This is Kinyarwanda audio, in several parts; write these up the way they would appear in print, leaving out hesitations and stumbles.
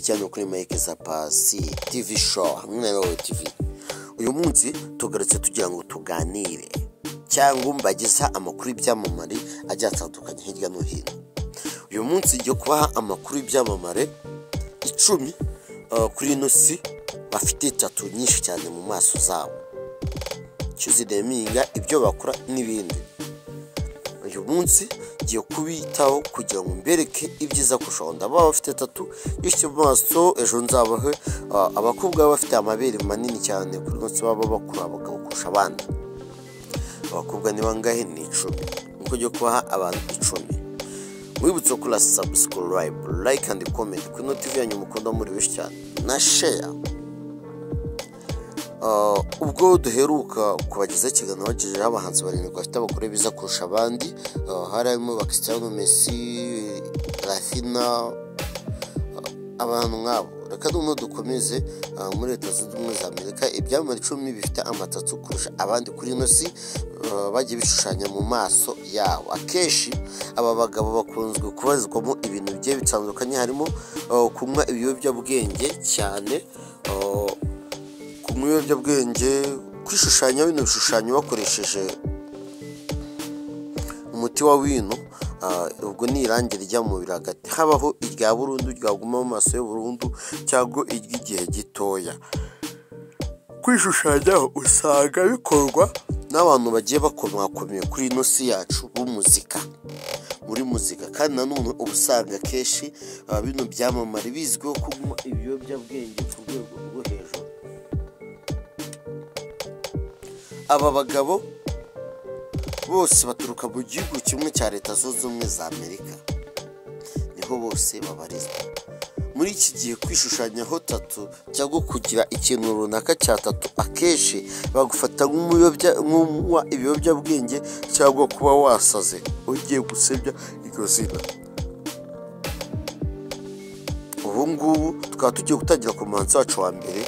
Ikiganiro kuri Mike za Pasi TV Show hamwe na Royal TV. Uyu munsi tugarutse tugira ngo tuganire cyangwa mbageza amakuru y'ibyamamare agiye atandukanye hirya no hino. Uyu munsi ngiye kubaha amakuru y'ibyamamare 10 kuri ino si bafite tattoo nyinshi cyane mu maso zabo, icyo zideminga, ibyo bakora n'ibindi. Uyu munsi ngiye kubitaho kugira ngo mbereke ibyiza kurushaho. Ndababa bafite tattoo nyinshi mu maso, ejo nzabahe abakobwa baba bafite amabere manini cyane kuri munsi baba bakura abagabo kurusha abandi. Abakobwa ni bangahe? Ni 10. Nkuko ngiye kubaha abantu 10. Mwibutse gukora subscribe, like and comment kuri ino TV yanyu mukunda muri benshi cyane na share. Ubwo duheruka kubagezaho ikiganiro bagejejeho abahanzi 7 bafite abagore beza kurusha abandi, harimo ba Cristiano Messi, Rafinha, abantu nk'abo. Reka noneho dukomeze muri Leta Zunze Ubumwe za Amerika, ibyamamare 10 bifite amatatu kurusha abandi kuri ino si, bagiye bishushanya mu maso yabo. Akenshi aba bagabo bakunzwe kubazwamo ibintu bigiye bitandukanye, harimo kunywa ibiyobyabwenge cyane, kunywa ibiyobyabwenge, kwishushanya bino bishushanyo bakoresheje umuti wa wino, ubwo ni irangi rijya mu mubiri hagati, habaho irya burundu ryaguma mu maso y'burundu cyangwa iry'igihe gitoya. Kwishushanya usanga bikorwa n'abantu bagiye bakomakomeye kuri ino si yacu b'umuzika, muri muzika. Kandi nanone uba usanga kenshi bino byamamare bizwiho kunywa ibiyobyabwenge ku rwego rwo hejuru. Aba bagabo bose baturuka mu gihugu kimwe cya Leta Zunze Ubumwe za Amerika, niho bose babarizwa. Muri iki gihe kwishushanyaho tattoo cyangwa kugira ikintu runaka cya tattoo, akenshi bagufata nk'unywa ibiyobyabwenge cyangwa kuba wasaze ugiye gusebya iryo zina. Ubu ngubu tukaba tugiye gutangira ku muhanzi wacu wa mbere,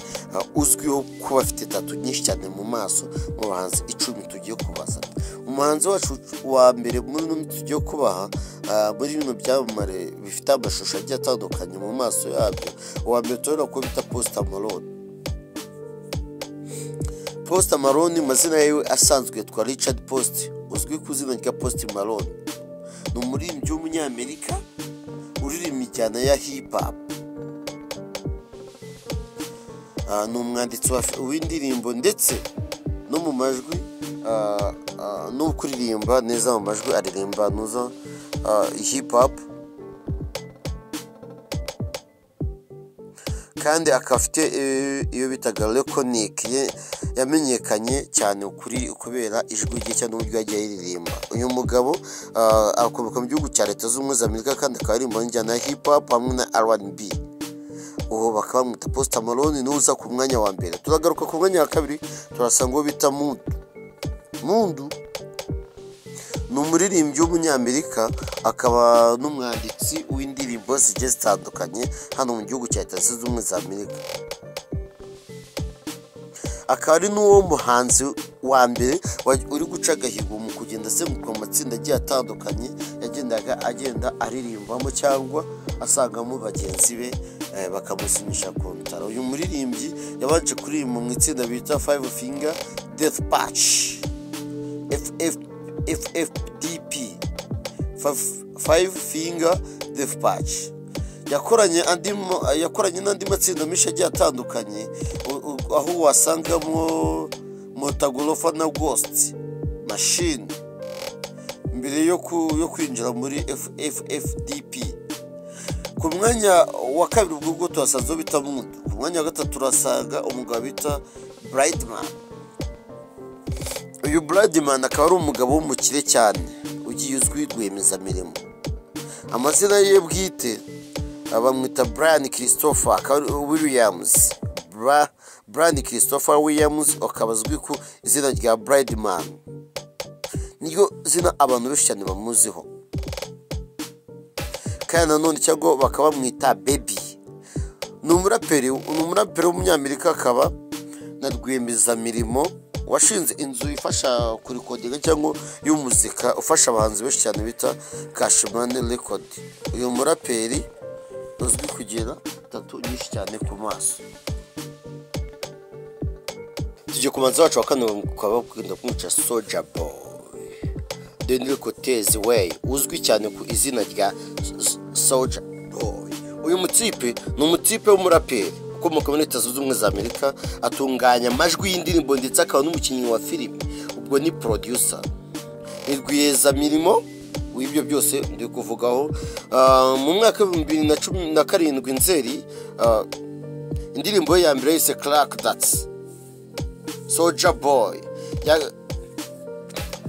uzwiho kuba afite tattoo nyinshi cyane mu maso, mu bahanzi 10 tugiye kubazana. Umuhanzi wacu wa mbere muri bino tugiye kubaha, muri bino byamamare bifite amashusho agiye atandukanye mu maso yabyo, uwa mbere turabona ko bita Post Malone. Post Malone mazina yiwe asanzwe yitwa Richard Post, uzwi ku izina rya Post Malone. Ni umuririmbyi w'umunyamerika uririmba injyana ya hip hop. Ni umwanditsi w'indirimbo ndetse no mu majwi, no kuririmba neza mu majwi, aririmba nuza hip hop, kandi akaba afite iyo bitaga Laconic, yamenyekanye cyane kuri kubera ijwi rye cyangwa uburyo yagiye aririmba. Uyu mugabo akomoka mu gihugu cya Leta Zunze Ubumwe za Amerika, kandi akaba aririmba injyana ya hip hop hamwe na R&B. Uwo bakaba bamwita Post Malone, niwe uza ku mwanya wa mbere. Turagaruka ku mwanya wa kabiri, turasanga uwo bita Mundu. Mundu ni umuririmbyi w'umunyamerika, akaba n'umwanditsi w'indirimbo zigiye zitandukanye hano mu gihugu cya Leta Zunze Ubumwe za Amerika. Akaba ari n'uwo muhanzi wa mbere uri guca agahigo mu kugenda azenguruka mu matsinda agiye atandukanye yagendaga agenda aririmbamo cyangwa asangamo bagenzi be, bakamusinyisha kontara. Uyu muririmbyi yabanje kuririmba mu itsinda bita Five Finger Death Punch, FFDP, Five Finger Death Punch. Yakoranye n'andi matsinda menshi agiye atandukanye, aho wasangamo Motagolofa na Ghost Machine mbere yo kwinjira muri FFDP. Ku mwanya wa kabiri ubwo bwo tuhasanze bita Mundu. Ku mwanya wa gatatu turasanga umugabo bita Brightman. Uyu Brightman akaba ari umugabo w'umukire cyane ugiye uzwi rwiyemezamirimo. Amazina ye bwite bamwita Brian Christopher Williams. Brian Christopher Williams akaba azwi ku izina rya Brightman, niryo zina abantu benshi cyane bamuziho. Kandi nanone cyangwa bakaba bamwita Baby. Ni umuraperi w'umunyamerika, akaba na rwiyemezamirimo washinze inzu ifasha kurikodinga cyangwa y'umuzika ufasha abahanzi benshi cyane bita Cash Money Record. Uyu muraperi uzwi kugira tattoo nyinshi cyane ku maso. Tujye ku muhanzi wacu wa kane, bakaba bakunda kumwica Soulja Boy, Daniel Cortez Way, uzwi cyane ku izina rya Soulja Boy. Uyu mutipe ni umutipe w'umuraperi ukomoka muri Leta Zunze Ubumwe za Amerika, atunganya amajwi y'indirimbo ndetse akaba n'umukinnyi wa filime, ubwo ni producer, ni rwiyemezamirimo w'ibyo byose ndi kuvugaho. Mu mwaka wa 2017 Nzeri, indirimbo ye ya mbere yise Crack That Soulja Boy.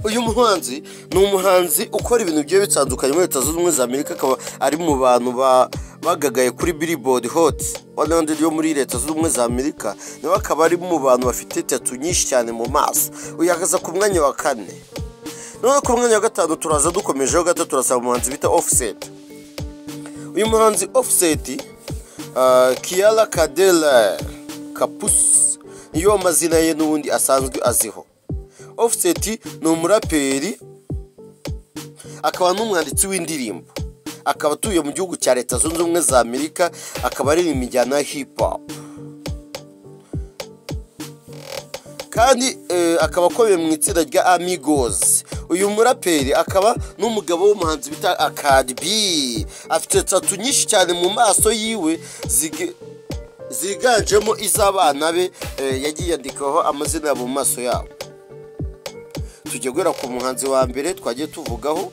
Uyu muhanzi ni umuhanzi ukora ibintu bigiye bitandukanye muri Leta Zunze Ubumwe za Amerika, akaba ari mu bantu bagagaye kuri Billboard Hot 100 yo muri Leta Zunze Ubumwe za Amerika. Nawe akaba ari mu bantu bafite tattoo nyinshi cyane mu maso. Uyu ahagaze ku mwanya wa kane. Noneho ku mwanya wa gatanu turaza dukomejeho gato, turasaba umuhanzi bita Offset. Uyu muhanzi Offset, Kiara Kadela Kapus niyo mazina ye n'ubundi asanzwe aziho. Offset ni umuraperi, akaba n'umwanditsi w'indirimbo, akaba atuye mu gihugu cya Leta Zunze Ubumwe za Amerika, akaba aririmba injyana ya hip hop kandi akaba akomeye mu itsinda rya Amigos. Uyu muraperi akaba n'umugabo w'umuhanzi bita Cardi B. Afite tattoo nyinshi cyane mu maso yiwe ziganjemo iz'abana be, yagiye yandikaho amazina yabo mu maso yabo. Tujya guhera ku muhanzi wa mbere twagiye tuvugaho,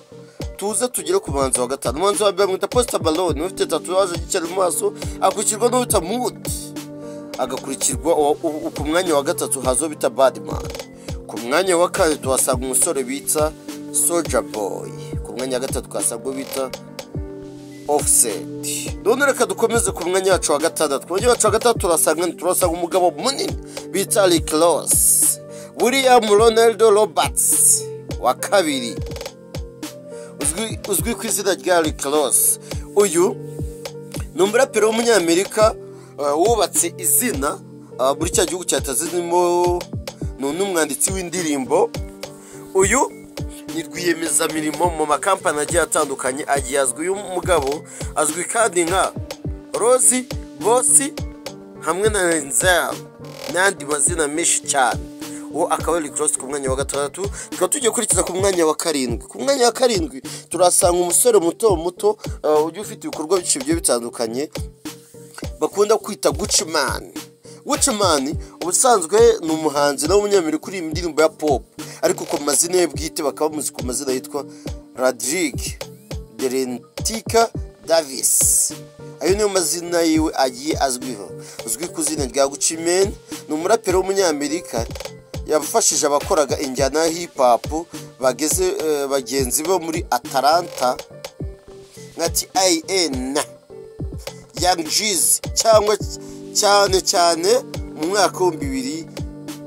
tuze tugere ku muhanzi wa gatanu. Umuhanzi wa mbere bamwita Post Malone, ufite tatouage cyane mu maso, akurikirwa n'uwita Mood, agakurikirwa ku mwanya wa gatatu hazo bita Badman. Ku mwanya wa kane tuhasanga umusore bita Soulja Boy. Ku mwanya wa gatatu tuhasanga uwo bita Offset. None reka dukomeze ku mwanya wacu wa gatandatu. Ku mwanya wacu wa gatandatu turasanga umugabo munini bita Rick Ross, William Ronaldo Roberts wa kabiri, uzwi ku izina rya Rick Ross. Uyu ni umuraperi w'umunyamerika wubatse izina muri cya gihugu cya Tanzania, ni n'umwanditsi w'indirimbo. Uyu ni rwiyemezamirimo mu makampani agiye atandukanye agiye azwi. Uyu mugabo azwi kandi nka Ross Boss hamwe na Renzel n'andi mazina menshi cyane. Uwo akaba ari Cross ku mwanya wa gatandatu. Tukaba tugiye kurikiza ku mwanya wa karindwi. Ku mwanya wa karindwi turasanga umusore muto muto ujya ufite ibikorwa byinshi bigiye bitandukanye bakunda kwita Gucci Mane. Gucci Mane ubusanzwe ni umuhanzi nawe w'umunyamerika uririmba indirimbo ya pop, ariko ku mazina ye bwite bakaba bamuzi ku mazina yitwa Radric Derentika Davis. Ayo niyo mazina yiwe agiye azwiho. Uzwi ku izina rya Gucci Mane, ni umuraperi w'umunyamerika yafashije abakoraga injyana ya hip hop bageze bagenzi bo muri Atlanta nka T.I.N, Young Jeezy, cyangwa cyane cyane mu mwaka wa 2000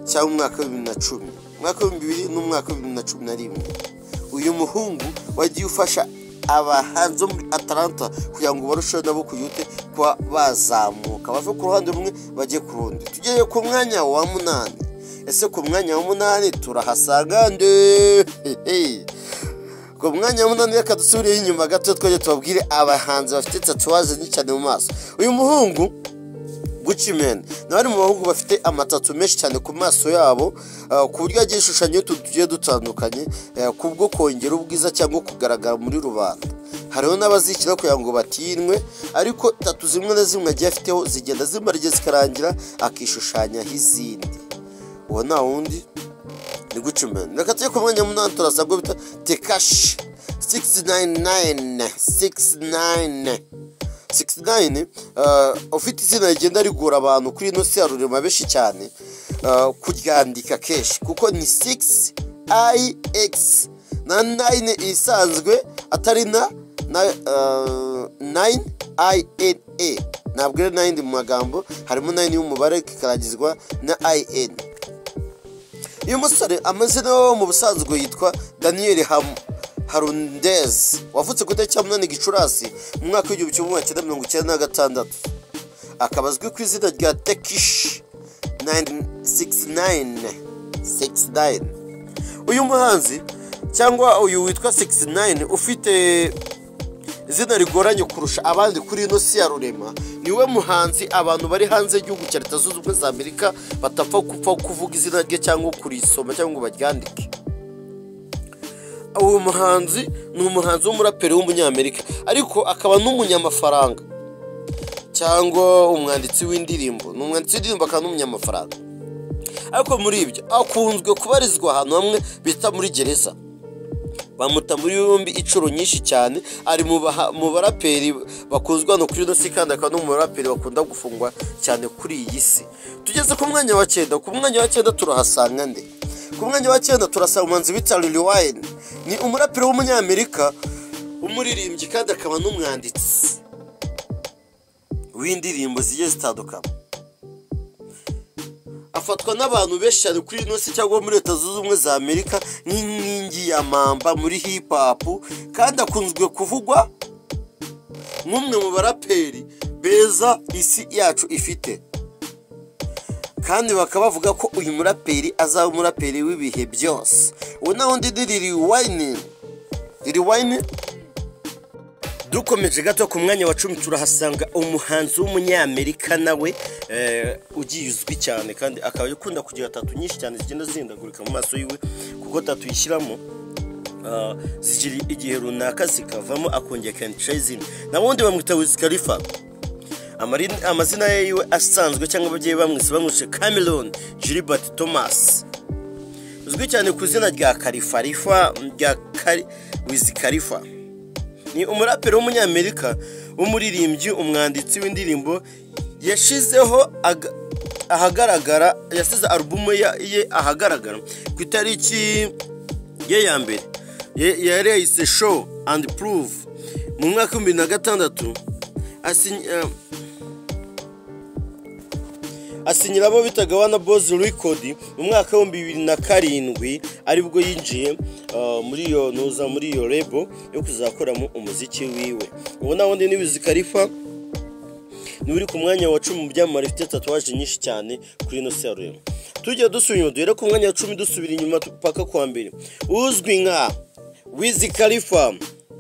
cyangwa umwaka wa 2010, umwaka wa 2000 n'umwaka wa 2011. Uyu muhungu wagiye ufasha abahanzi bo muri Atlanta kugira ngo barusheho nabo kuyute kuba bazamuka, bave ku ruhande rumwe bajye ku rundi. Tugere ku mwanya wa munani. Ese ku mwanya wa munani turahasanga nde? Ku mwanya wa munani, reka dusubireyo inyuma gato twajye tubabwire abahanzi bafite tatouage nyinshi cyane mu maso. Uyu muhungu Gucci Mane nawe ari mu bahungu bafite amatattoo menshi cyane ku maso yabo, ku buryo yagiye ishushanya utuntu tugiye dutandukanye kubwo kongera ubwiza cyangwa kugaragara muri rubanda. Hariho n'abazishyira kugira ngo batinwe, ariko tattoo zimwe na zimwe agiye afiteho zigenda zimara igihe zikarangira, akishushanyaho izindi. Uwo nta wundi ni Gucci Mane. Reka tujye ku mwanya munani, turasabwa bita Tekashi 699 69 69, ufite izina rigenda rigora abantu kuri ino si ya rurema benshi cyane kuryandika kenshi, kuko ni 6 ix na 9 isanzwe, atari na 9 i n a. Ntabwo ari 9 mu magambo, harimo 9 y'umubare kikarangizwa na i n. Uyu musore amazina yo mu busanzwe yitwa Daniel Harundez, wavutse ku itariki ya 8 Gicurasi mu mwaka wa 1996, akaba azwi ku izina rya Tekashi 969 69. Uyu muhanzi cyangwa uyu witwa 69 ufite Izina rigoranye kurusha abandi kuri ino si ya rurema. Niwe muhanzi abantu bari hanze y'igihugu cya Leta Zunze Ubumwe za Amerika batapfa gupfa kuvuga izina rye cyangwa kurisoma cyangwa ngo baryandike. Uwo muhanzi ni umuhanzi w'umuraperi w'umunyamerika, ariko akaba n'umunyamafaranga cyangwa umwanditsi w'indirimbo. Ni umwanditsi w'indirimbo akaba n'umunyamafaranga, ariko muri ibyo akunzwe kubarizwa ahantu hamwe bita muri gereza. Bamuta muri yombi inshuro nyinshi cyane. Ari mu baraperi bakunzwe hano kuri ino si, kandi akaba no mu baraperi bakunda gufungwa cyane kuri iyi si. Tugeze ku mwanya wa cyenda. Ku mwanya wa cyenda turahasanga nde? Ku mwanya wa cyenda turasanga umuhanzi bita Lil Wayne. Ni umuraperi w'umunyamerika, umuririmbyi, kandi akaba n'umwanditsi w'indirimbo zigiye zitandukanye. Afatwa n'abantu benshi cyane kuri ino si cyangwa muri Leta Zunze Ubumwe za Amerika nk'inkingi ya mamba muri hip hop, kandi akunzwe kuvugwa nk'umwe mu baraperi beza isi yacu ifite, kandi bakaba bavuga ko uyu muraperi azaba umuraperi w'ibihe byose. Uwo nawe undi ni Lil Wayne. Lil Wayne. Dukomeje gato, ku mwanya wa 10 turahasanga umuhanzi w'umunyamerika nawe ugiye uzwi cyane, kandi akaba akunda kugira tattoo nyinshi cyane zigenda zihindagurika mu maso yiwe, kuko tattoo yishyiramo zigira igihe runaka zikavamo, akongera akandikishaho izindi. Na wundi bamwita Wiz Khalifa. Amazina ye yiwe asanzwe cyangwa ababyeyi bamwise Cameron Gilbert Thomas, uzwi cyane ku izina rya Kalifarifa, rya Wiz Khalifa. Ni umuraperi w'umunyamerika, w'umuririmbyi, umwanditsi w'indirimbo. Yashizeho ahagaragara, yasize alubumu ye ahagaragara ku itariki ye ya mbere yari yayise Show and Prove mu mwaka wa 2006. Asinyira abo bitaga Warner Bros Record mu mwaka wa 2007, aribwo yinjiye muri iyo nuza, muri iyo label yo kuzakoramo umuziki wiwe. Ubu nawe ni Wiz Khalifa, niwe uri ku mwanya wa 10 mu byamamare bifite tatouage nyinshi cyane kuri ino si ya rurema. Tujya dusubira inyuma, duhere ku mwanya wa 10 dusubira inyuma paka kuwa mbere. Uzwi nka Wiz Khalifa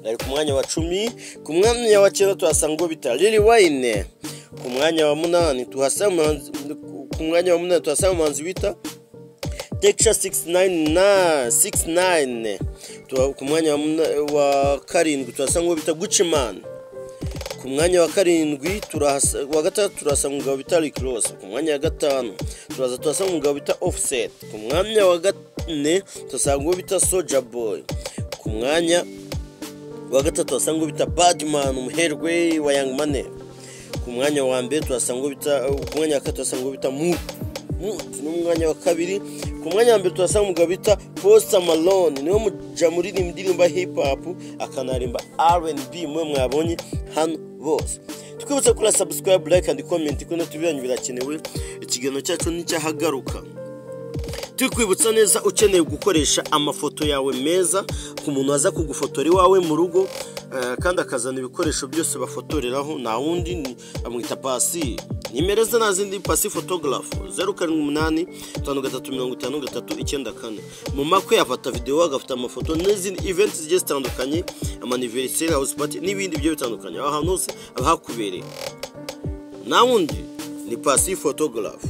ari ku mwanya wa 10. Ku mwanya wa cyenda tuhasanga uwo bita Lil Wayne. Ku mwanya wa munani tuhasanga umuhanzi bita Tekashi 699 69. Ku mwanya wa karindwi tuhasanga uwo bita Gucci Mane. Ku mwanya wa karindwi wa gatandatu turahasanga umugabo bita Rick Ross. Ku mwanya wa gatanu turaza tuhasanga umugabo bita Offset. Ku mwanya wa kane tuhasanga uwo bita Soulja Boy. Ku mwanya wa gatatu tuhasanga uwo bita Birdman, umuherwe wa Young Money. Ku mwanya wa mbere tuhasanga uwo bita, ku mwanya wa kane tuhasanga uwo bita Mook Mook n'umwanya wa kabiri. Ku mwanya wa mbere tuhasanga umugabo bita Post Malone, niwe muja muri indirimbo hip hop akanarimba R&B mwe mwabonye hano bose. Twibutse kuri subscribe, like and comment, kuko tubiranyu birakenewe. Ikiganiro cyacu nticyahagaruka. Tukwibutsa neza, ukeneye gukoresha amafoto yawe meza ku muntu waza kugufotora iwawe mu rugo, kandi akazana ibikoresho byose bafotoreraho, nta wundi amwita Pasi. Nimero ze nta zindi, Pasi Photograph, 0785355394. Mu makwe afata video, agafata amafoto n'izindi events zigiye zitandukanye, ama anniversaire, house party n'ibindi bigiye bitandukanye. Aho hantu hose aba hakubereye, nta wundi ni Pasi Photograph.